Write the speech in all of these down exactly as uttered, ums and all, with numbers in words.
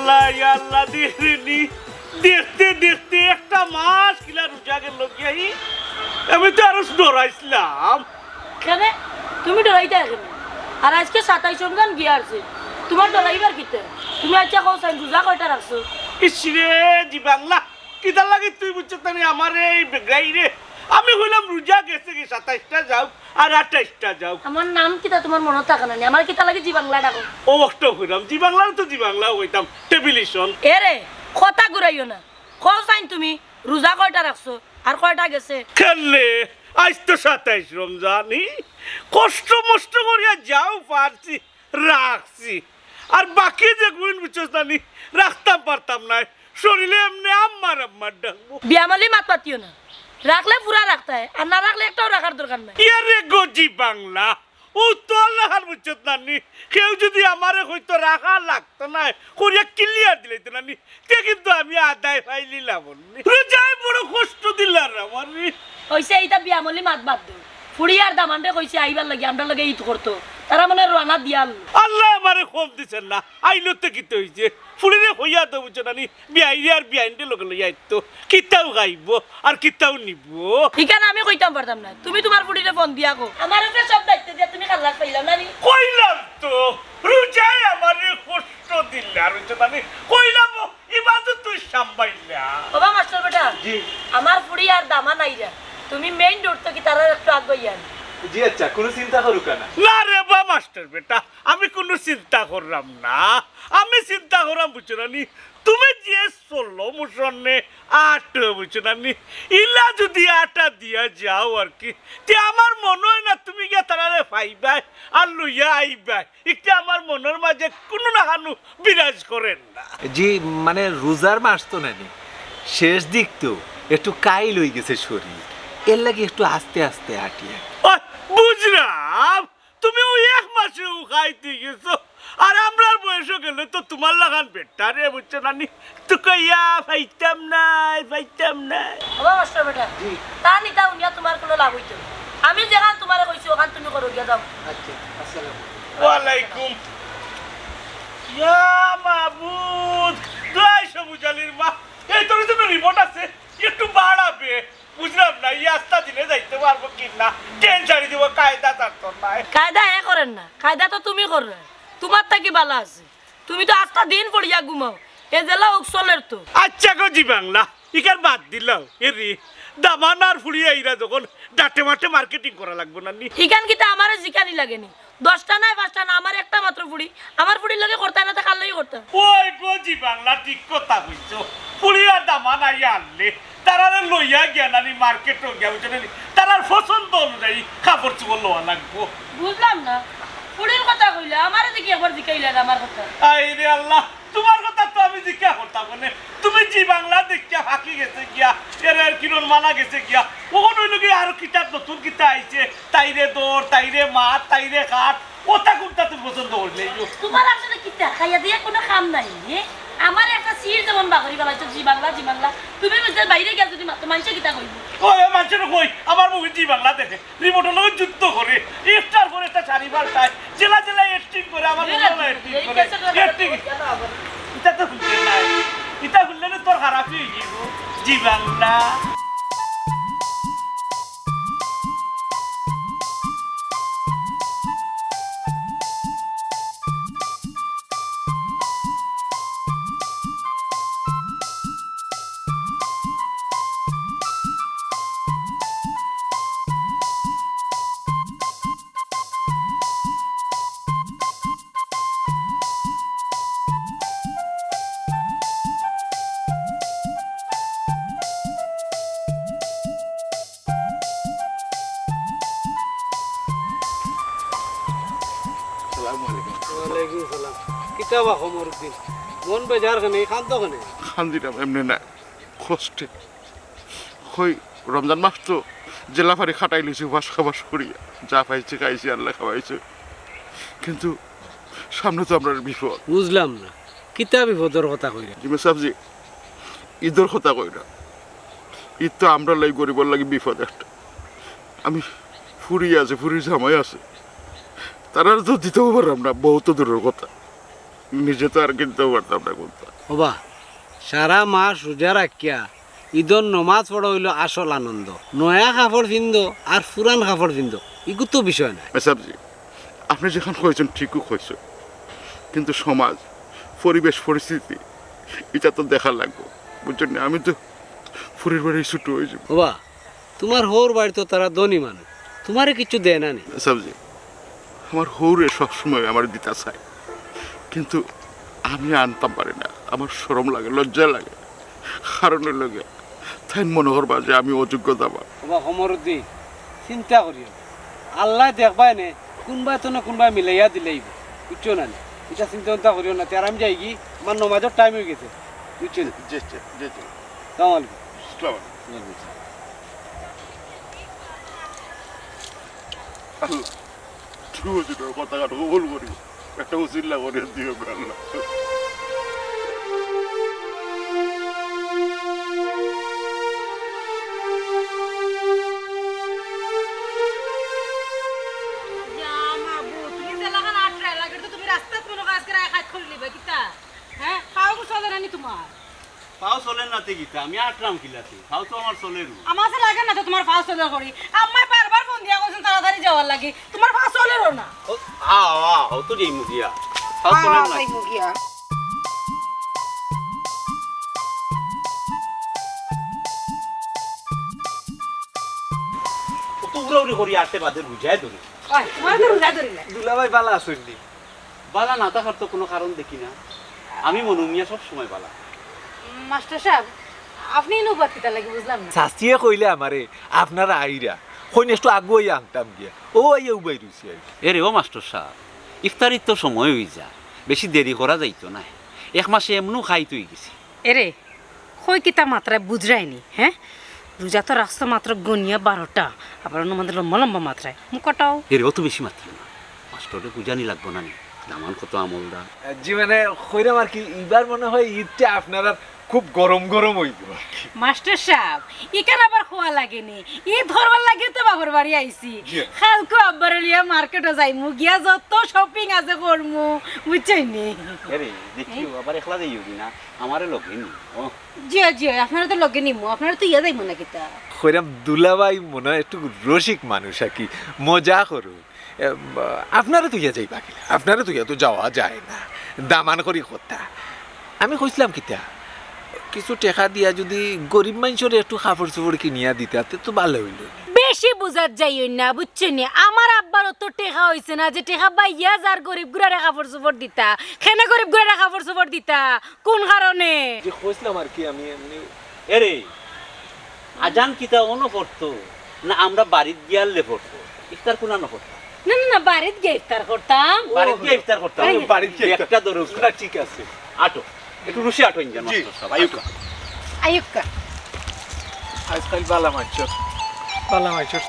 আল্লাহ, ইয়া আল্লাহ, দেখরে নি। দেখতে দেখতে একটা মাস কিলা রোজা গেল গিয়া হি। আমি তো আরো ডরাইছিলাম। কেনে? তুমি ডরাইতায় কেনে? আর আইজকে সাতাইশ রমজান গিয়া আছে, তুমার ডরাইবার কিতা? তুমি আইচ্ছা কও চাইন, রোজা কয়টা রাখছো? ইস রে, জি বাংলা, কিতার লাগি তুই বুঝছস না নি আমারে এই বেগাইরে? আমি কইলাম রোজা গেছে গি সাতাইশটা যাউক আর আটাইশটা যাউক। আমার নাম কিতা তুমার মনো থাকে না নি? আমারে কিতার লাগি জি বাংলা ডাকো? ও অষ্ট কইলাম, জি বাংলারে তো জি বাংলা কইতাম, টেবিলিশন। এরে, কথা ঘুরাইও না। কও চাইন তুমি, রোজা কয়টা রাখছো আর কয়টা গেছে? কেনে, আইজ তো সাতাইশ রমজান, ই? কষ্ট মষ্ট করিয়া যাও পারছি, রাখছি। আর বাকি যে গুইন বুঝছস না নি, রাখতাম পারতাম নায়। শরীরে এমনে আম্মার আম্মার ডাকবো। বিয়ামলি মাত মাতিও না। রাখলে পুরা রাখতায়, আর না রাখলে একটাও রাখার দরকার নাই। ইয়ারে গো জি বাংলা, ও তোর লাখান বুঝছত না নি? কেউ যদি আমারে কইতো রাখা লাগতো নায়, করিয়া ক্লিয়ার দিলাইতো না নি, তে কিন্তু আমি আদায় পাইলিলাম নি। রোজায় বড় কষ্ট দিলার আমারে। কইছে ইতা বিয়ামলি মাত বাদ দেও। ফুড়ি আর দামানরে কইছে আইবার লাগি, আমরার লগে ঈদ করতো। তারা মানে রওয়ানা দিয়াল। আল্লায় আমারে কম দিছইন না, আইলো তে কিতা অইছে? ফুড়িরে কইয়া দেও বুঝছো না নি? বিয়াইরে আর বিয়াইনরে লগে লইয়া আইতো, কিতাও খাইবো আর কিতাও নিবো। ইখান আমি কইতাম পারতাম না, তুমি তুমার ফুড়িরে ফোন দিয়া কও। আমার উপরে সব দায়িত্ব দিয়া তুমি খালাস পাইলাও না নি? কইলাম তো, রোজায় আমারে কষ্ট দিলার, বুঝছো না নি? কইলাম, ইবাদত তুই সাম্বাইলা। বাবা মাস্টার বেটা, জি। আমার ফুড়ি আর দামান আইরা, তুমি মেইন রোড থাকি তারারে একটু আগুয়াইয়া আনো। জি আচ্ছা, কুনু চিন্তা করুক্কা না। না রে বা মাস্টার বেটা, আমি কুনু চিন্তা কররাম না। আমি চিন্তা কররাম, বুঝছো না নি? তুমি যে চলো মুসন্নে আট, বুঝছো না নি? ইলা যদি আটা দিয়া যাও আর কি, তে আমার মনো অয় না তুমি গিয়া তারারে পাইবায় আর লইয়া আইবায়। ইটা আমার মনর মাঝে কুনু না কুনু বিরাজ করের না। জি, মানে রোজার মাস তো নানি, শেষ দিক তো, একটু কাইল অইগেছে শরীর, এরলাগি একটু আস্তে আস্তে আটি আর কি। ও, বুঝরাম, তুমি অউ এক মাসে অউ খাইতে গেছো, আর আমরার বয়সও গেলে তো তুমার লাখান বেটারে, বুঝছো না নি? তুকাইয়া পাইতাম নায়, পাইতাম নায়। ও মাস্টার বেটা, জি। তা নিতা উনিয়া তুমার কুনু লাভ অইতো না। আমি যেখান তুমারে কইছি, অখান তুমি করো গিয়া যাও। আচ্ছা, আসসালামু আলাইকুম। ওয়ালাইকুম। ইয়া মাবুদ, দোয়াই সবুজ আলীর মা, এই তোর তো রিমোট আছে, একটু বাড়াবে। বুঝলাম না, ই আস্তা দিনে যাইতে পারবো কি না, ট্রেন ছাড়ি দিব, কায়দা তার তোর নাই। কায়দা হে করের না, কায়দা তো তুমি কররায়, তুমার থাকি বালা আছে। তুমি তো আস্তা দিন পড়িয়া ঘুমাও, এ জেলা উকসলের তো। আচ্ছা গো জি বাংলা, ইকার বাদ দিলাও। এ রে, দামান আর ফুড়ি আইরা যখন ডাটে মাটে মার্কেটিং করা লাগবো না নি? ইখান কিতা আমারে জিকানি লাগেনি? দশটা নাই, পাঁচটা না, আমার একটা মাত্র ফুড়ি। আমার ফুড়ির লগে করতায় না, তা কার লগে করতাম? ওই গো জি বাংলা, ঠিক কথা কইছো। ফুড়ি আর দামান আইয়া আনলে তারারে লইয়া গিয়া নানি মার্কেটো গিয়া, বুঝছো নি? তারার পছন্দ অনুযায়ী কাপড় চোপড় লওয়া লাগবো। বুঝলাম না, ফুড়ির কথা কইলা, আমারে দেখি একবার জিকাইলা না আমার কথা। আই রে আল্লাহ, তুমার কথা তো আমি জিজ্ঞা করতাম মানে, তুমি জি বাংলা দেখিয়া ফাঁকি গেছে গিয়া, এর আর কিরণ মানা গেছে গিয়া, ওখান অইল গিয়া আরো কিতাব নতুন কিতা আইছে, তাইরে দর, তাইরে মাত, তাইরে খাট, ওটা কোনটা তুমি পছন্দ করলে? তুমার আসলে কিতা খাইয়া দিয়া কুনু কাম নাই, হে? আমার একটা সির যেমন বাগরি বালাইছো, জি বাংলা, জি বাংলা। তুমি বুঝতে বাইরে গিয়া যদি মাতো, মানষে কিতা কইবো? ওই, ওই মানষে কই, আমার মুখে জি বাংলা দেখে, রিমোটর লগে যুদ্ধ করে, একটার পর একটা শাড়ি পাল্টায়, জেলা জেলা অ্যাক্টিং করে, আমার মনে হয় অ্যাক্টিং করে, অ্যাক্টিং। ইটা তো ভুলতে নাই, ইটা ভুললে না তোর খারাপই হইব, জি বাংলা। আসসালামু আলাইকুম। ওয়ালাইকুম সালাম। কিতা বা খবর উদ্দিন? মন বেজার কেনে? কান্দো কেনে? কান্দিরাম এমনে না, কষ্টে। কই, রমজান মাস তো জেলা ফারি খাটাই লইছি উপাস খাবাস করিয়া। যা পাইছি খাইছি, আল্লায় খাওয়াইছে। কিন্তু সামনে তো আমরার বিপদ। বুঝলাম না, কিতা বিপদর কথা কইরা? জি মেসাবজি, ইদর কথা কইরা। ইদ তো আমরার লাগি, গরিবর লাগি বিপদ একটা। আমি ফুরি আছে, ফুরির জামাই আছে, তারারে তো দিতেও পাররাম না, বউ তো দূরর কথা। নিজে তো আর কিনতেও পারতাম না কুন্তা। ওবা, সারা মাস রোজা রাখিয়া ইদর নমাজ পড়া অইলো আসল আনন্দ। নয়া কাপড় পিন্দো আর পুরান কাপড় পিন্দো, ইগু তো বিষয় নায়। মেসাবজি, আপনে যেখান কইছইন ঠিকউ কইছইন, কিন্তু সমাজ, পরিবেশ, পরিস্থিতি, ইটা তো দেখা লাগবো, বুঝছইন নি? আমি তো ফুরির বাড়ি ছুটো অইযিমু। ওবা, তুমার হউর বাড়িত তারা ধনী মানুষ, তুমারে কিচ্ছু দেয় না নি? মেসাবজি, আমার হউরে সবসময় আমারে দিতা চায়, কিন্তু আমি আনতাম পারি না, আমার শরম লাগে, লজ্জা লাগে। কারণ অইলো গিয়া, তাইন মনো করবা যে আমি অযোগ্য দামান। ওবা কমরুদ্দিন, চিন্তা করিও না। আল্লায় দেখবায় নে, কুনবায় তো না কুনবায় মিলাইয়া দিলাইবো। বুঝছো না নি? ইটা চিন্তা চিন্তা করিও না। তে আর আমি যাইগি, আমার নমাজর টাইম অইগেছে। বুঝছো নি? জি, জি, জি, জি। সালাম আলাইকুম। আসসালামু আলাইকুম। ওয়ালাইকুম আসসালাম। আল্লাহ, তুমি যদি ওর কথা কাটা কবুল করি, একটা উসিলা করে দিও গো আল্লাহ। ইয়া মাবুদ, তুমি যে লাগান আটরা লাগে তো তুমি রাস্তাত মনো কাজ করে খাত করে লিবা কিতা? হ্যাঁ, পাও গো চলে না নি তোমার? পাও চলের না তে কিতা, আমি আটরাম কিলাতে? পাও তো আমার চলের। আমার যে লাগে না তো তোমার পাও চলের করি। আম্মায় বারবার ফোন দিয়া কইছইন তাড়াতাড়ি যাওয়ার লাগি। তোমার পাও চলেরও না। ও, আ, আ, ও তো যাইমু গিয়া। পাও আ, চলের আ, না। যাইমু গিয়া। ও তো উড়াউড়ি করি আসতে বাদে রোজায় ধরি। ওই, তোমার তো রোজা ধরি না। দুলাভাই বালা আছইন নি? বালা না থাকার তো কুনু কারণ দেখি না। আমি মনু মিয়া সব সময় বালা। মাস্টার সাব, আপনে ইনো উবাত কিতার লাগি বুঝলাম না। চাচিয়ে কইলে আমারে, আপনারা আইরা, কইন একটু আগুয়াইয়া আনতাম গিয়া। ও আইয়া উবাই রইছে আর কি। এরে ও মাস্টার সাব, ইফতারির তো সময় অই যা, বেশি দেরি করা যাইতো নায়। এক মাসে এমনেউ খাইত অই গেছি। এরে, কই কিতা মাতরায় বুঝরায় নি, হ্যাঁ? রোজা তো রাখছো মাত্র গনিয়া বারোটা, আবার অনো মাঝে লম্বা লম্বা মাতরায়, মুখ কাটাও। এরে, অত বেশি মাতিও না, মাস্টররে বুঝানি লাগবো না নি, দামান কত আমলদার। জি, মানে, কইরাম আর কি, ইবার মনে হয় ইদটা আপনারার খুব গরম গরম অইবো আর কি। মাস্টার সাব, ইখান আবার কওয়া লাগে নি, ইদ করবার লাগি তো বাপর বাড়ি আইছি। জি। কাইলকু আব্বারে লইয়া মার্কেটো যাইমু, গিয়া যত শপিং আছে করমু, বুঝছইন নি? এরে, দেখিও, আবার একলা যাইও কি না? আমারে লগে নিও। জি অয়, জি অয়, আপনারে তো লগে নিমু, আপনারে তো ইয়া যাইমু না কিতা? কইরাম দুলাভাই মনে হয় একটু রসিক মানুষ আর কি, মজা করুক। এ, আপনারে তো ইয়া যাইবা কিলা? আপনারে তো ইয়া তো যাওয়া যায় না, দামান করি কথা। আমি কইছিলাম কিতা, কিছু টেকা দিয়া যদি গরিব মানষরে একটু কাপড় চোপড় কিনিয়া দিতা, তে তো ভালা অইলো। বেশি বুঝাত যাইও না, বুঝছইন নি? আমার আব্বার অত টেকা অইছে না যে টেকা বাইয়া যার গরিব গুরারে কাপড় চোপড় দিতা। কেনে গরিব গুরারে কাপড় চোপড় দিতা? কোন কারণে? যে কইছিলাম আর কি, আমি এমনি। এরে, আজান কিতা অনো পড়তো না আমরা বাড়িত গিয়ালে পড়তো? ইফতার কুনানো পড়তো? না, না, না, বাড়িত গিয়া ইফতার করতাম। বাড়িত গিয়া ইফতার করতাম। বাড়িত গিয়া ইফতার। একটা ধরো। না, ঠিক আছে। আটো। একটু রুশে আটো ইঞ্জান জি। মাস্টার সাব। আইউক্কা। আইউক্কা। আজকাল বালা মাইছর। বালা মাইছর।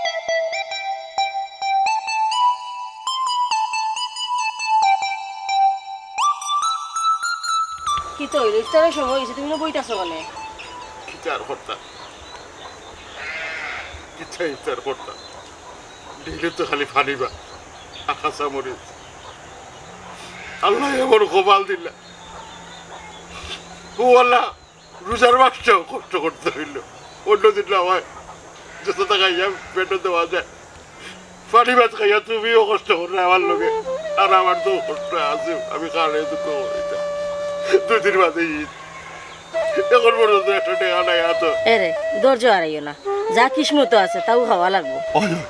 কিতা অইলো? ইফতারর সময় অইছে, তুমি না বইতাছো কেনে? কিতা আর করতাম? কিতা ইফতার করতাম? ডেইলি তো খালি পানি ভাত আর কাঁচা মরিচ। আল্লায় এমন কপাল দিলা। ও আল্লাহ, রোজার মাসটাও কষ্ট করতে অইলো। অন্য দিন না হয় যত টাকা ইয়া পেটো দেওয়া যায়। পানি ভাত খাইয়া তুমিও কষ্ট কররায় আমার লগে, আর আমার তো কষ্ট আছে, আমি কারে দুঃখ করি না। দুই দিন বাদে ইদ, এখন পর্যন্ত একটা টেকা নাই আতো। এরে, ধৈর্য হারাইও না, যা কিসমতো আছে তাউ খাওয়া লাগবো। ওই, ওই,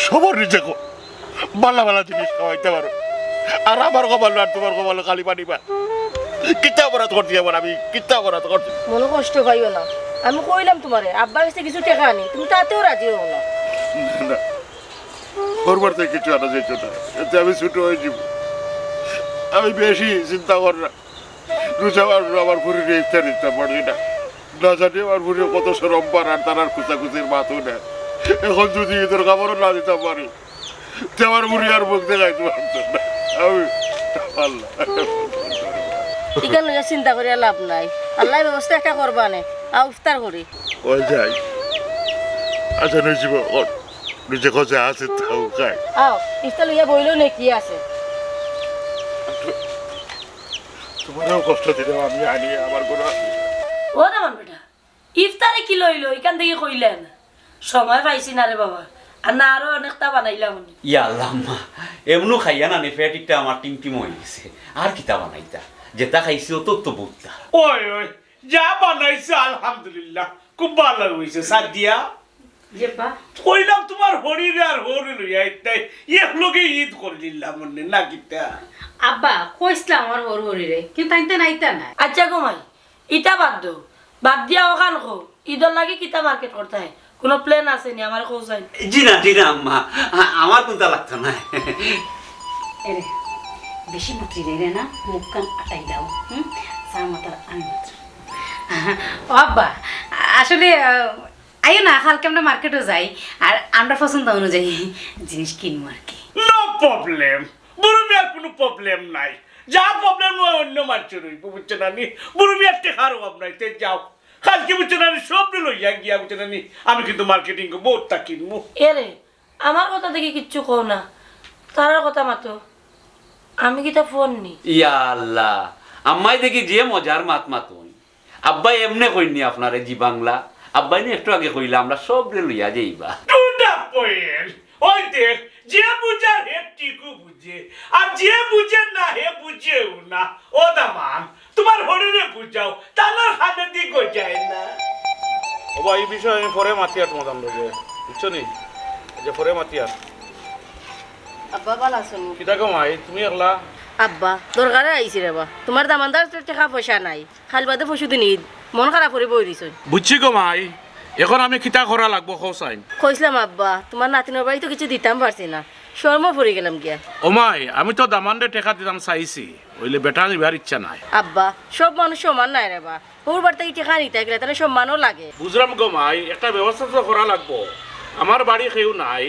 সবর নিজে কো, বালা বালা জিনিস খাওয়াইতে পারো, আর আমার কপালো আর তুমার কপালো খালি পানি ভাত। কিতা অপরাধ করছি এমন আমি? কিতা অপরাধ করছি? মনো কষ্ট পাইও না, আমি কইলাম তুমারে, আব্বার গেছে কিছু টেকা আনি, তুমি তাতেও রাজি অও না। না, না, হউর বাড়ি থাকি কিচ্ছু আনা যাইতো না, এতে আমি ছুটো অইযিমু। আমি বেশি চিন্তা কররাম, রোজা মাস আমার ফুরিরে ইফতার দিতাম পারছি না। না জানি আমার ফুরির কত শরম পার আর তার আর খুচাখুচির মাতও নাই। এখন যদি ইদর কাপড়ও না দিতাম পারি, তে আমার ফুরি আর মুখ দেখাইতো পারতো না। আমি পারলাম। ইখান লইয়া চিন্তা করিয়া লাভ নাই, আল্লায় ব্যবস্থা একটা করবা নে। আও ইফতার করি। ওই যাই। আচ্ছা, নই জীবন, ওর নিজে খোঁজে আছে তাও খাই। আও, ইফতার লইয়া বইলেও নে কি আছে? তোমারও কষ্ট দিলাম আমি, আনি আমার ঘরো। ও দামান বেটা, ইফতারে কিতা লইলো, ইখান থাকি কইলায় না। সময় পাইছি না রে বাবা, আর না আরো অনেকটা বানাইলাম আমি। ইয়া আল্লাহ আম্মা, এমনও খাইয়া না নি, পেট একটা আমার টিমটিম অই গেছে। আর কিতা বানাইতা? যেটা খাইছি অত তো বুঝতা। ওই, ওই, যা বানাইছো আলহামদুলিল্লাহ, খুব ভালা অইছে। সাদিয়া, জি আব্বা। কইলাম তোমার হরিরে আর হউরে লইয়া ইতাই একলগে ঈদ করিলিলাম অনে, না কিতা? আব্বা, কইছলাম আমার হউর হরিরে, কিন্তু তাইন তো আইতা নায়। আচ্ছা গো মাই, ইতা বাদ দেও, বাদ দিয়া অখান কও, ঈদর লাগি কিতা মার্কেট করতায়? কুনু plan আছে নি? আমারে কও চাইন। জি না, জি না আম্মা, আ-, আমার কুনতা লাগতো নায়। এরে, বেশি মুতরি রে না, মুখখান আটাই দাও। হুম? চা মাতার আমি মাত্র। ও আব্বা, আসলে, আহ, আইও না, কালকে আমরা মার্কেটো যাই, আর আমরা পছন্দ অনুযায়ী জিনিস কিনমু আর কি। No problem, বুরু মিয়ার কুনু problem নাই। যা problem অয় অন্য মানষর অইবো, বুঝছো না নি? বুরু মিয়ার টেকার অভাব নাই, তে যাও। কালকে বুঝছো না নি, সবরে লইয়া গিয়া, বুঝছো না নি, আমি কিন্তু মার্কেটিং করমু, বউততা কিনমু। এরে, আমার কথা দেখি কিচ্ছু কও না, তারার কথা মাতো। আমি কিতা ফোন নি? ইয়া আল্লাহ, আম্মায় দেখি যে মজার মাত মাতইন। আব্বায় এমনে কইন নি আপনারে জি বাংলা, আব্বায় নি একটু আগে কইলা আমরা সবরে লইয়া যাইবা। To the point। ওই দেখ, যে বুঝার হে ঠিকউ বুঝে, আর যে বুঝে না হে বুঝেউ না। ও দামান, তোমার হরিরে বুঝাও, তানর কানেদি গজায় না। ওবা, ই বিষয়ে আমি পরে মাতিয়ার তোমার লগে, বুঝছো নি? এই যে পরে মাতিয়ার। আব্বা, ভালা আছো নি? কিতা গো মাই, তুমি একলা? আব্বা, দরকারে আইছি রে বা। তোমার দামান্দর তো টেকা পয়সা নাই। কাইল বাদে পরশু দিন ঈদ। মন খারাপ করি বই রইছইন। বুঝছি গো মাই, এখন আমি কিতা করা লাগবো কও চাইন? কইছলাম আব্বা, তোমার নাতিনর বাড়ি তো কিচ্ছু দিতাম পারছি না। শরমো পড়ি গেলাম গিয়া। ও মাই, আমি তো দামান্দরে টেকা দিতাম চাইছি, অইলে বেটা নিবার ইচ্ছা নাই। আব্বা, সব মানুষ সমান নায় রে বা। হউর বাড়ি থাকি টেকা নিতা গেলে তাইলে সম্মানও লাগে। বুঝলাম গো মাই, একটা ব্যবস্থা তো করা লাগবো। আমার বাড়ি কেউ নাই,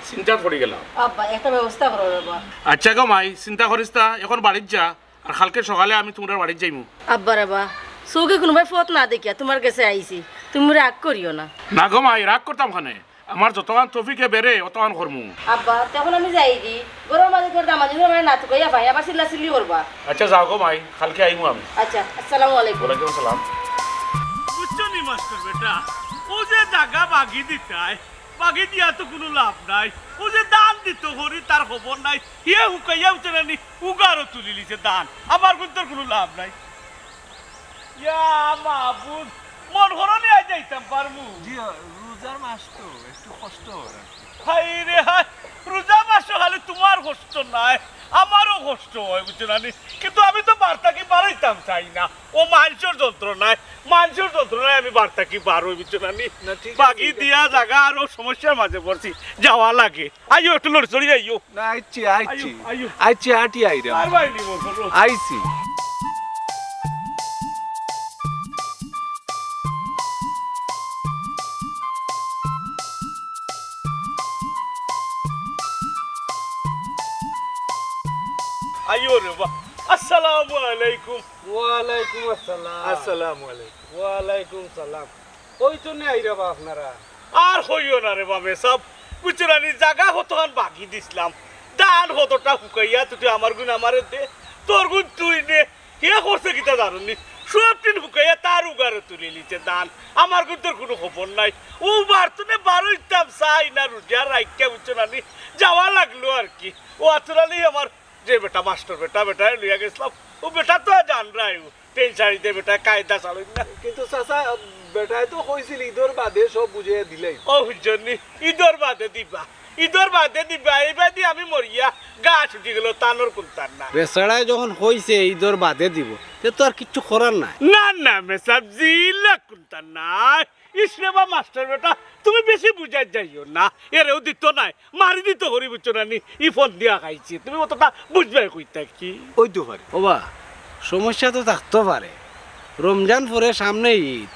চিন্তাত পড়ি গেলাম। আব্বা, একটা ব্যবস্থা করো রে বা। আচ্ছা গো মাই, চিন্তা করিস না, এখন বাড়িত যা, আর কালকে সকালে আমি তুমরার বাড়িত যাইমু। আব্বা রে বা, চউখে কুনুবায় পথ না দেখিয়া তোমার গেছে আইছি, তুমি রাগ করিও না। না গো মাই, রাগ করতাম কেনে? আমার যতখান তৌফিকে বেড়ে অতখান করমু। আব্বা, তে এখন আমি যাইগি। ঘরর মাঝে তোমার দামান্দে যদি আমারে না তুকাইয়া পায়, আবার চিল্লাচিল্লি করবা। আচ্ছা, যাও গো মাই, কালকে আইমু আমি। আচ্ছা, আসসালামু আলাইকুম। ওয়ালাইকুম আসসালাম। বুঝছো নি মাস্টার বেটা, অউ যে জাগা বাগি দিতায়, বাগি দিয়া তো কুনু লাভ নাই। অউ যে ধান দিতো করি তার খবর নাই, হে হুকাইয়া উঠে না নি, উগারও তুলিলিছে ধান। আমার কুন্তার কুনু লাভ নাই। ইয়া মাবুদ, মন করো নি আইজ যাইতাম পারমু? জি, রোজার মাস তো একটু কষ্ট অয় আর কি। হায় রে হায়, রোজা মাসো খালি তোমার কষ্ট নায়, আমারও কষ্ট অয়, বুঝছো না নি? কিন্তু আমি তো বাড়ি থাকি বারইতাম চাই না, অউ মানষর যন্ত্রণায়, মানষর যন্ত্রণায় আমি বাড়ি থাকি বারই, বুঝছো না নি? না, ঠিক আছে, বাগি দিয়া জাগা আরো সমস্যার মাঝে পড়ছি, যাওয়া লাগে। আইও, একটু লড়ি চড়ি আইও। না, আইছি, আইছি। আইও, আইও। আইছি, আটি আইরাম। আর ভাই নিব, বলো। আইছি। আইও রে বা। আসসালামু আলাইকুম। ওয়ালাইকুম আসসালাম। আসসালামু আলাইকুম। ওয়ালাইকুম সালাম। কই তো নে আইরা বা আপনারা? আর কইও না রে বা মেসাব, বুঝছো না নি, জাগা কতখান বাগি দিছলাম, ধান কতটা হুকাইয়া তুই আমার গুন আমারে দে, তোর গুন তুই নে। হে করছে কিতা জানো নি? সব টিন হুকাইয়া তার উগারো তুলিলিছে ধান। আমার গুন তোর কুনু খবর নাই। অউ বাড়ি তনে বারইতাম চাই না, রোজা রাখিয়া, বুঝছো না নি, যাওয়া লাগলো আর কি। অউ আতরালি আমার যে বেটা মাস্টার বেটা, বেটারে লইয়া গেছলাম, অউ বেটা তো আর জানরায়, অউ ট্রেন সারিতে বেটা কায়দা চালইন না। কিন্তু চাচা, বেটায় তো কইছিল ইদর বাদে সব বুঝাইয়া দিলাই। অউ হুনছইন নি, ইদর বাদে দিবা, ইদর বাদে দিবা, ইবাদি আমি মরিয়া ঘাস উঠি গেলো, তানর কুন্তা নাই। বেচারায় যখন কইছে ইদর বাদে দিব, তে তো আর কিচ্ছু করার নাই। না না মেসাব, জিলা কুন্তা নাই। ইস রে বা মাস্টার বেটা, তুমি বেশি বুঝাইত যাইও না, এরেও দিতো নায়। মারি দিতো করি, বুঝছো না নি? ই ফোন দিয়া খাইছে। তুমি অতটা বুঝবায় কই থাকি? অইতো পারে। ওবা, সমস্যা তো থাকতো পারে। রমজান পরে সামনে ঈদ,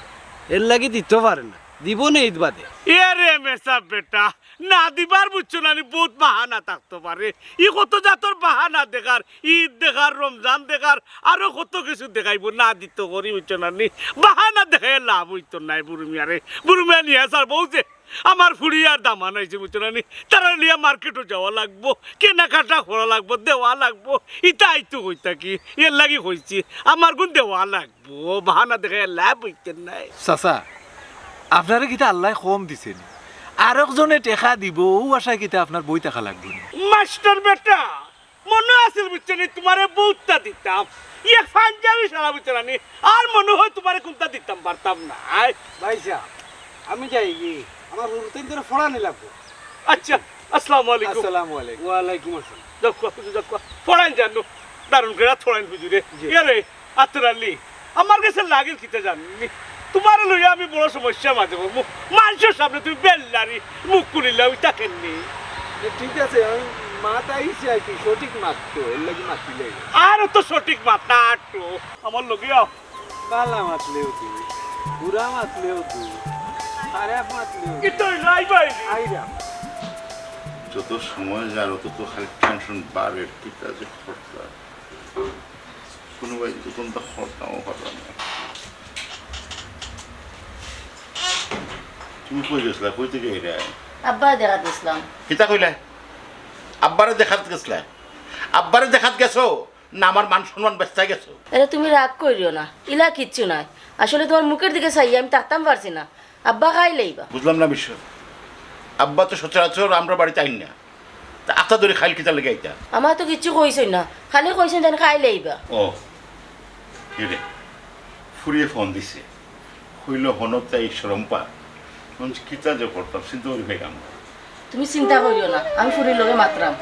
এরলাগি দিতো পারে না। দিবো নে ঈদ বাদে। এ রে মেসাব বেটা, না দিবার, বুঝছো না নি? বউত বাহানা থাকতো পারে। ই কত জাতর বাহানা দেখার, ঈদ দেখার, রমজান দেখার, আরো কত কিছু দেখাইবো। না দিতো করি, বুঝছো না নি? বাহানা দেখাইয়া লাভ অইতো নায় বুরু মিয়ারে। বুরু মিয়া নিয়া ছাড়বো যে আমার ফুড়ি আর দামান আইছে, বুঝছো না নি? তারারে লইয়া মার্কেটো যাওয়া লাগবো, কেনাকাটা করা লাগবো, দেওয়া লাগবো। ইতা আইতো কই থাকি, এর লাগি কইছি, আমার গুন দেওয়া লাগবো। বাহানা দেখাইয়া লাভ অইতো নায়। চাচা, আপনারে কিতা আল্লায় কম দিছে নি? আরক জনে টেকা দিবো, অউ আশায় কিতা আপনার বই থাকা লাগবো নি? মাস্টার বেটা, মনো আছিল, বুঝছো নি, তুমারে বউততা দিতাম। ইয়ে পাঞ্জাবি শালা, বুঝছো না নি? আর মনো অয় তুমারে কুনতা দিতাম পারতাম নায়। ভাইসাব, আমি যাইগি, আমার হুরুতাইন্তরে ফড়ানি লাগবো। আচ্ছা, আসসালামু আলাইকুম। আসসালামু আলাইকুম। ওয়ালাইকুম আসসালাম। যাউক্কা, হুজুর, যাউক্কা। ফড়াইন যানু, দারুণ কইরা ফড়াইন হুজুরে। জি। ইয়ারে, আতর আলী, আমার গেছে লাগের কিতা জাননি? তুমারে লইয়া আমি বড় সমস্যার মাঝে পড়মু। মানষর সামনে তুমি বেল্লারি মুখ খুলিলা, অইতা কেনে? এ, ঠিক আছে, আমি মাত আইছে আর কি, সঠিক মাত তো, এর লাগি মাতিলে। আর অত সঠিক মাত না, আটো। আমার লগে আও। বালা মাতলেও দুষ, বুরা মাতলেও দুষ, খারাপ মাতলেও দুষ। কিতা অইলো, আইবা? আইরা। যত সময় যার, অত তো খালি টেনশন বাড়ের, কিতা যে করতাম। কুনু বাড়িত কুনতা করতামও পারলাম না। তুমি কই গেছলা? কই থাকি আইরায়? আব্বারে দেখাত গেছলাম। কিতা কইলায়? আব্বারে দেখাত গেছলায়? আব্বারে দেখাত গেছো? না আমার মান সম্মান বেচতা গেছো? আরে তুমি রাগ করিও না, ইলা কিচ্ছু নায়। আসলে তুমার মুখর দিকে চাইয়া আমি থাকতাম পারছি না। আব্বা খাইলাইবা। বুঝলাম না বিষয়। আব্বা তো সচরাচর আমরার বাড়িত আইন না। তে আতা ধরি খাইল কিতার লাগি আইতা? আমারে তো কিচ্ছু কইছইন না, খালি কইছইন তাইন খাইলাইবা। ও, ইরে, ফুড়িয়ে ফোন দিছে, কইলো হনো তাই শরম পা। আমি কিতা যে করতাম, চিন্তা করি পাইলাম না। তুমি চিন্তা করিও না, আমি ফুড়ির লগে মাতরাম।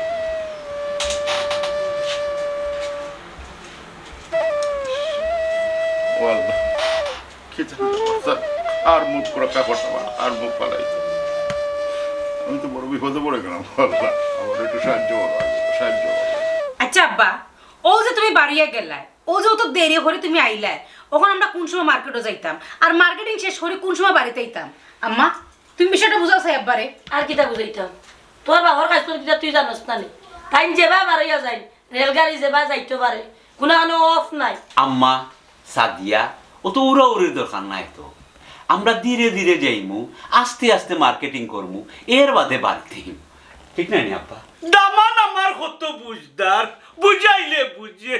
ও আল্লাহ, কি জানি, আর মুখ পুরা কাপড় আমার, আর মুখ ফালাইছে। আমি তো বড় বিপদে পড়ে গেলাম, আল্লাহ, আমার একটু সাহায্য করো, সাহায্য করো। আচ্ছা আব্বা, অউ যে তুমি বাড়িয়া গেলায়, অউ যে অত দেরি করি তুমি আইলায়, অখন আমরা কুন সময় মার্কেটো যাইতাম, আর মার্কেটিং শেষ করি কুন সময় বাড়িত আইতাম? আম্মা, তুমি বিষয়টা বুঝাও চাই আব্বারে। আর কিতা বুঝাইতাম? তুমার বাপর কাছ থাকি কিতা তুই জানোস না নি? তাইন যেবা বারইয়া যাইন, রেলগাড়ি যেবা যাইতো পারে, কুনু কুনু অফ নাই। আম্মা, সাদিয়া, অত উড়াউড়ির দরকার নাই তো। আমরা ধীরে ধীরে যাইমু, আস্তে আস্তে মার্কেটিং করমু, এর বাদে বাড়িত আইমু। ঠিক নায় নি আব্বা? দামান আমার কত বুঝদার, বুঝাইলে বুঝে।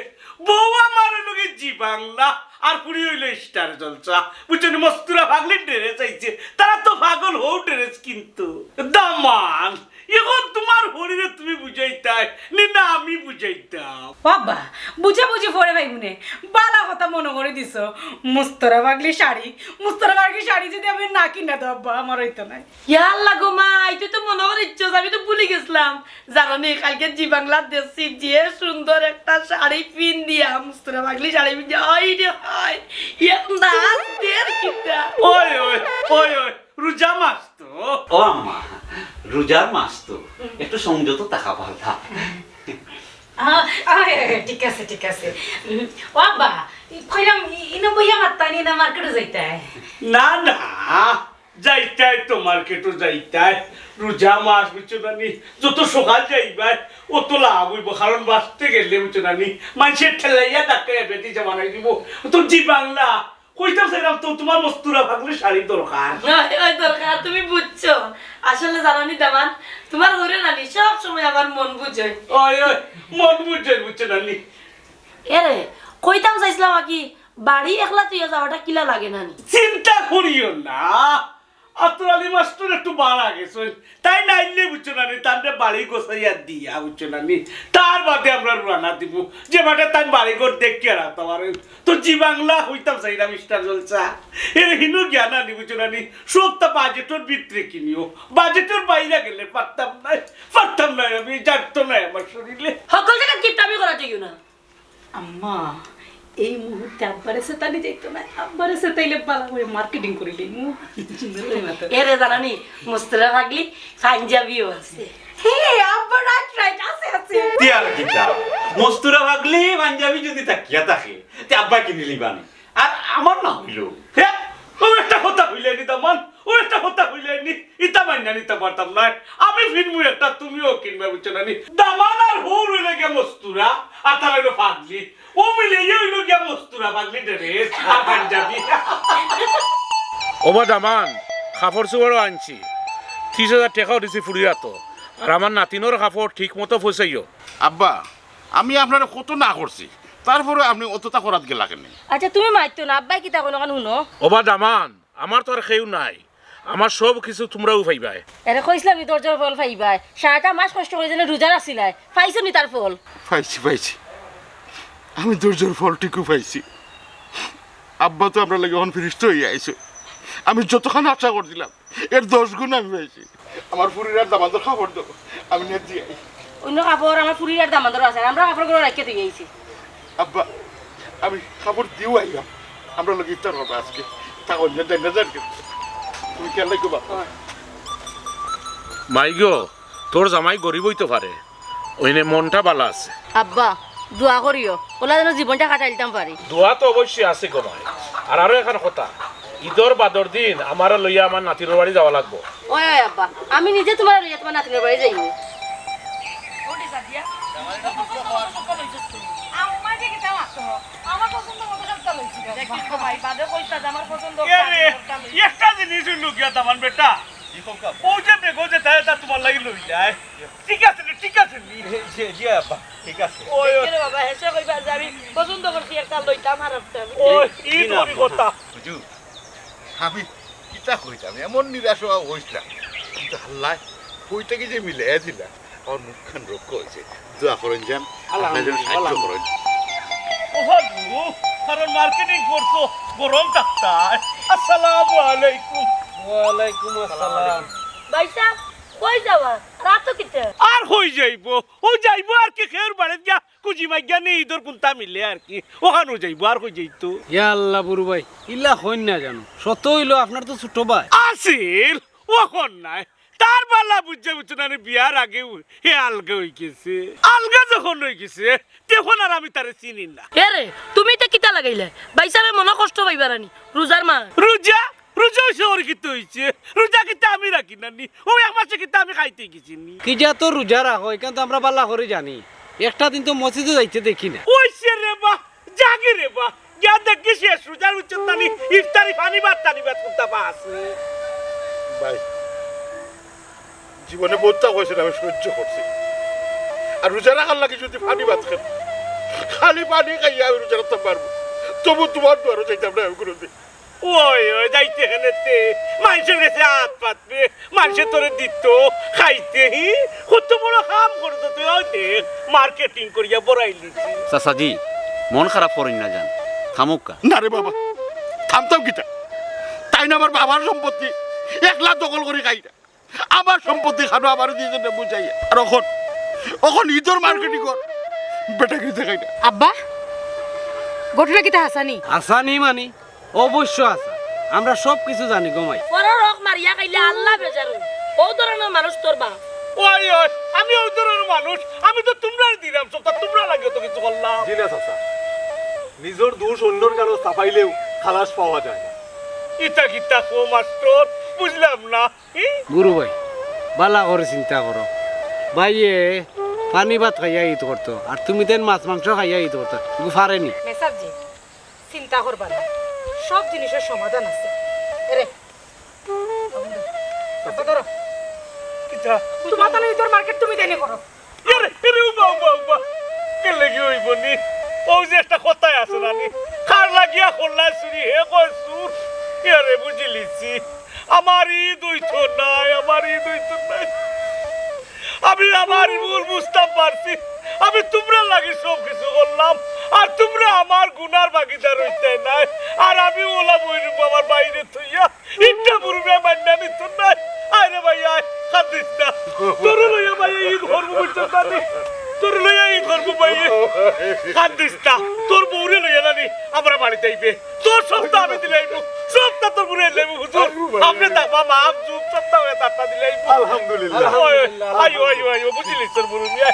বউ আমার অইলো গি জি বাংলা, আর ফুড়ি অইলো স্টার জলসা। বুঝছো নি, মস্তুরা পাগলির ড্রেস আইছে, তারা তো পাগল হউ ড্রেস কিনতো। দামান, অখন তুমার ফুড়িরে তুমি বুঝাইতায় নি না আমি বুঝাইতাম? ও আব্বা, বুঝাবুঝি পরে পাইমুনে। বালা কথা মনো করি দিছো। মস্তুরা পাগলি শাড়ি, মস্তুরা পাগলি শাড়ি যদি আমি না কিনা তো আব্বা, আমার অইতো নায়। ইয়া আল্লাহ গো মাই, তুই তো মনো করিচ্ছস, আমি তো ভুলি গেছলাম। জানো নি, কাইলকে জি বাংলাত দেখছি, যে সুন্দর একটা শাড়ি পিন্দিয়া, মস্তুরা পাগলি শাড়ি পিন্দিয়া, হায় রে হায়, ইয়া নাচ দের কিতা। ওই, ওই, ওই, ওই, রোজা মাস তো। ও আম্মা, রোজার মাস তো, একটু সংযত থাকা পারতা। আ, আ, ঠিক আছে, ঠিক আছে। উম, ও আব্বা, কইলাম, ই-, ইনো বইয়া মাততায় নি না মার্কেটো যাইতায়? না, না, যাইতায় তো, মার্কেটো যাইতায়। রোজা মাস, বুঝছো না নি? যত সকাল যাইবায়, অত লাভ অইবো, কারণ বাঁচতে গেলে, বুঝছো না নি? মানষে ঠেলাইয়া ধাক্কাইয়া বেটি জমানাই দিবো। তো জি বাংলা, কইতাম চাইলাম তো, তুমার মস্তুরা পাগলি শাড়ি দরকার। ওই, ওই দরকার, তুমি বুঝছো। আসলে জানো নি দামান, তুমার ঘরে নানি সব সময় আমার মন বুঝে। ওই, ওই, মন বুঝে, বুঝছো না নি? এরে, কইতাম চাইছিলাম আর কি, বাড়ি একলা তুই যাওয়াটা কিলা লাগে না নি? চিন্তা করিও না, আতর আলী মাস্টার একটু বাড়া গেছে, তাইন আইলে বুঝছো না নি, তানরে বাড়ি গোছাইয়া দিয়া, বুঝছো না নি, তার বাদে আমরা রওয়ানা দিমু। যে বাটে তাইন বাড়ি ঘর দেখিয়া রাখতা পারইন। তো জি বাংলা কইতাম চাইলাম, স্টার জলসা। এরে হিনো গিয়া না নি, বুঝছো না নি, সবতা বাজেটর ভিতরে কিনিও। বাজেটর বাইরে গেলে পারতাম নায়, পারতাম নায় আমি, জাগতো নায় আমার শরীরে। হকল জাগাত কিপটামি করা যাইও না। আম্মা, এই মুহূর্তে আব্বারে সেতানি যাইতো নায়। আব্বারে সেতাইলে বালা করি মার্কেটিং করিলিমু। সুন্দর করি মাতো। এরে জানো নি, মস্তুরা পাগলি পাঞ্জাবিও আছে। হে, আব্বা, রাইট, রাইট, আছে, আছে। তে আর কিতা? মস্তুরা পাগলি পাঞ্জাবি যদি থাকিয়া থাকে, তে আব্বা কিনিলিবা নি। আর আমার না অইলো। হে, অউ একটা কথা কইলায় নি দামান, অউ একটা কথা কইলায় নি, ইতা মাইনা নিতাম পারতাম নায়। আমি কিনমু একটা, তুমিও কিনবায়, বুঝছো না নি? দামান আর হউর অইলো গিয়া মস্তুরা, আর তারা অইলো পাগলি। অউ মিলাইয়া অইলো গিয়া মস্তুরা পাগলি ড্রেস আর পাঞ্জাবি। ওবা দামান, কাপড় চোপড়ও আনছি, ত্রিশ হাজার টেকাও দিছি ফুরির আতো। আর আমার নাতিনর কাপড় ঠিক মতো পৌঁছাইও। আব্বা, আমি আপনারে কত না করছি, তারপরে আপনে অততা করাত গেলা কেনে? আচ্ছা, তুমি মাতিও না, আব্বায় কিতা কইন অখান হুনো। ওবা দামান, আমার তো আর কেউ নাই, আমার সব কিছু তুমরাউ পাইবায়। এরে কইছলাম নি ধৈর্যর ফল পাইবায়, সারাটা মাস কষ্ট করি যেন রোজা রাখছিলায়, পাইছো নি তার ফল? পাইছি, পাইছি, আমি ধৈর্যর ফল ঠিকউ পাইছি। আব্বা তো আমরার লাগি অখন ফিরিস্তা অইয়া আইছে, আমি যতখান আশা করছিলাম এর দশ গুণ আমি পাইছি। আমার ফুরির আর দামান্দর কাপড় দেও, আমি নেট দিয়া আই। অন্য কাপড় আমার ফুরির আর দামান্দর আছে, আমরা কাপড়গুলো রাখিয়া দিয়ে আইছি। আব্বা, আমি কাপড় দিও আইলাম, আমরার লগে ইফতার করবা আজকে। তা অন্য দেন না যান কিন্তু। তুমি খেয়াল রাখো বাবা। মাইগো, তোর জামাই গরিব অইতো পারে, অইনে মনটা বালা আছে। আব্বা, দোয়া করিও, ওলা যেন জীবনটা কাটাইলতাম পারি। দোয়া তো অবশ্যই আছে গো মাই। আর আরো একখান কথা, ইদর বাদর দিন আমারে লইয়া আমার নাতিনর বাড়ি যাওয়া লাগবো। ওই, ওই আব্বা, আমি নিজে তুমারে লইয়া তুমার নাতিনর বাড়ি যাইমু। আম্মা যে কিতা মাতো, আমার পছন্দ মতো সবটা লইছি রে আব্বা। দেখো ভাই, বাদে কইতা যে আমার পছন্দ এ রে, একটা লইছি। একটা জিনিস অইলো গিয়া দামান বেটা, ও যে বেগো যে তাই তা তুমার লাগি লই যায়। ঠিক আছে রে, ঠিক আছে রে। জি, জি আব্বা, ঠিক আছে। ওই, ওই। দেখি রে বাবা, হেষে কইবা যে আমি পছন্দ করছি একটা লইতাম আর একটা। ওই, ই জি না, তো আমি আম্মা। কথা। হুজুর, আমি কিতা কইতাম, এমন নিরাশ অইয়া অইছিলাম, কিন্তু আল্লায় কই থাকি যে মিলাইয়া দিলা, আমার মুখখান রক্ষা অইছে। দোয়া করইন যান, আল্লাহ যেন সাহায্য করইন। ওহো, কারণ মার্কেটিং করছো, গরম থাকতা। আসসালামু আলাইকুম। ওয়ালাইকুম আসসালাম। ভাইসাব, কই যাওয়া? রাতো কিতা? আর কই যাইবো? ও যাইবো আর কি, কেউর বাড়িত গিয়া কুজি মাইগা নি, ইদর কুন্তা মিলে আর কি। অখানউ যাইবো, আর কই যাইতো? ইয়া আল্লাহ, বুরু ভাই, ইলা কইন না জানো। সত্য অইলো, আপনার তো ছোট ভাই। আছিল, অখন নাই। তার বালা বুঝছে, বুঝছো না নি, বিয়ার আগেউ হে আলগা অইগেছে। আলগা যখন অইগেছে, তখন আর আমি তারে চিনি না। এ রে, তুমি ইতা কিতা লাগাইলে? ভাইসাবে মনো কষ্ট পাইবা না নি? রোজার মাস। রোজা? রোজা অইছে, ওর কিতা অইছে? রোজা কিতা আমি রাখি না নি? ও এক মাসে কিতা আমি খাইতে গেছি নি? কি যে তো রোজা রাখো, ইখান তো আমরা বালা করি জানি। একটা দিন তো মসজিদো যাইতে দেখি না। অইছে রে বা, যাগি রে বা। গিয়া দেখি শেষ রোজার উচ্চত নানি, ইফতারি পানি ভাত, টানি ভাত কুন্তা বা আছে। ভাই, জীবনে বউততা কইছইন আমি সহ্য করছি। আর রোজা রাখার লাগি যুদি পানি ভাত খাই, খালি পানি খাইয়া আমি রোজা রাখতাম পারমু, তবু তুমার দুয়ারো যাইতাম না আমি কুনুদিন। ওই, ওই, যাইতে কেনে তে? মানষর গেছে আত পাতবে, মানষে তোরে দিতো, খাইতে, হি? কত বড় কাম করতো তুই, ওই দেখ, মার্কেটিং করিয়া বড়াই লিছি। চাচাজি, মন খারাপ করইন না যান, থামউক্কা। না রে বাবা, থামতাম কিতা? তাইন আমার বাবার সম্পত্তি একলা দখল করি খাইরা। আমার সম্পত্তি খানো আমারে দিছইন না বুঝাইয়া। আর অখন, অখন ইদর মার্কেটিং কর, বেটা কিতা খাই না। আব্বা, ঘটনা কিতা হাছানি? হাছানি মানি? অবশ্য হাছা। আমরা সব কিছু জানি গো মাই। পরর হক মারিয়া খাইলে আল্লাহ বেজার অইন। অউ ধরনর মানুষ তোর বাপ। ওই, ওই, আমি অউ ধরনর মানুষ, আমি তো তুমরারে দিরাম সবতা, তুমরার লাগিও তো কিছু করলাম। জি না চাচা, নিজর দোষ অইন্যর কানো চাপাইলেউ খালাস পাওয়া যায় না। ইতা কিতা কও মাস্টর, বুঝলাম না। গুরু ভাই, বালা করি চিন্তা করো। ভাইয়ে পানি ভাত খাইয়া ইদ করতো, আর তুমি তেন মাছ মাংস খাইয়া ইদ করতা। ইগু ফারে নি? মেসাবজি, চিন্তা করবা না, সব জিনিসর সমাধান আছে। এরে, আব্বা ধরো। কিতা? তুমার তানে ইদর মার্কেট তুমি দেনে করো। এরে, এরে, উবা, উবা, উবা। কেনে কি অইবো নি? অউ যে একটা কথায় আছে না নি? কার লাগিয়া করলা চুরি, হে কয় চুর। এরে, বুঝিলিছি। আমার ইদ অইতো নায়, আমার ইদ অইতো নায়। আমি আমার ভুল বুঝতাম পারছি। আমি তুমরার লাগি সব কিছু করলাম, আর তুমরা আমার গুনার ভাগিদার অইতায় নায়। আর আমি অলা বইরুম আমার ভাইরে থইয়া। ইটা বুরু ভাইয়ে মাইন্না নিতো নায়। আয় রে ভাই, আয়, কান্দিস না। তোরে লইয়া ভাই ইদ করমু বুঝছস না নি? তোরে লইয়া ইদ করমু ভাই। কান্দিস না। তোর বউরে লইয়া না নি, আমরা বাড়িত আইবে। তোর সবতা আমি দিলাইমু। সবতা তোর বউরে দিলাইমু, হুজুর। আপনে দাবা মাপ, জুপ, সবতা অইয়া তারটা দিলাইমু। আলহামদুলিল্লাহ। ওই, আইও, আইও, আইও, বুঝিলিছ তোর বুরু মিয়া।